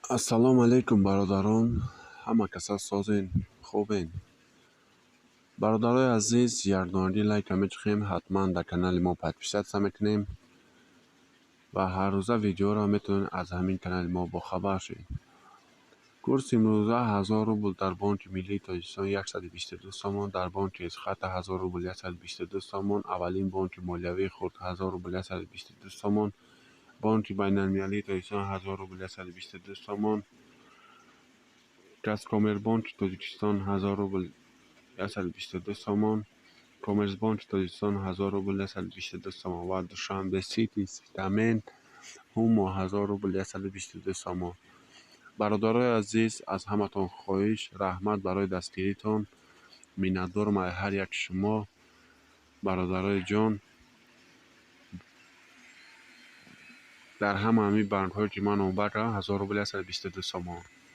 Ассалому алайкум, бародарон, ҳама каса созен, хубен? Бародарои азиз, якдонагӣ лайка мечухем, ҳатман дар канали мо подписаться мекунем ва ҳаррӯза видеоро метавонед аз ҳамин канали мо бохабар шавед. Курси имрӯза: 1000 рубл дар Бонки Миллии Тоҷикистон 122 сомон, дар бонки Эсхата 1000 рубл 122 сомон, аввалин бонки молиявии хурд 1000 рубл 122 сомон, Бонки байналмилалии Тоҷикистон 1000 рубл 122 сомон, Казкоммербонки Тоҷикистон 1000 рубл 122 сомон, Коммерсбонки Тоҷикистон 1000 рубл 122 сомон ва Душанбе Сити, Спитамен, Ҳумо 1000 рубл 122 сомон. Бародарои азиз, аз ҳаматон хоҳиш, раҳмат барои дастгиритон, миннатдорам аз ҳар яки шумо, бародарои ҷон. Дар ҳама ҳамин банкҳое, ки ман номбар кардам, 1000 рубл 122 сомон.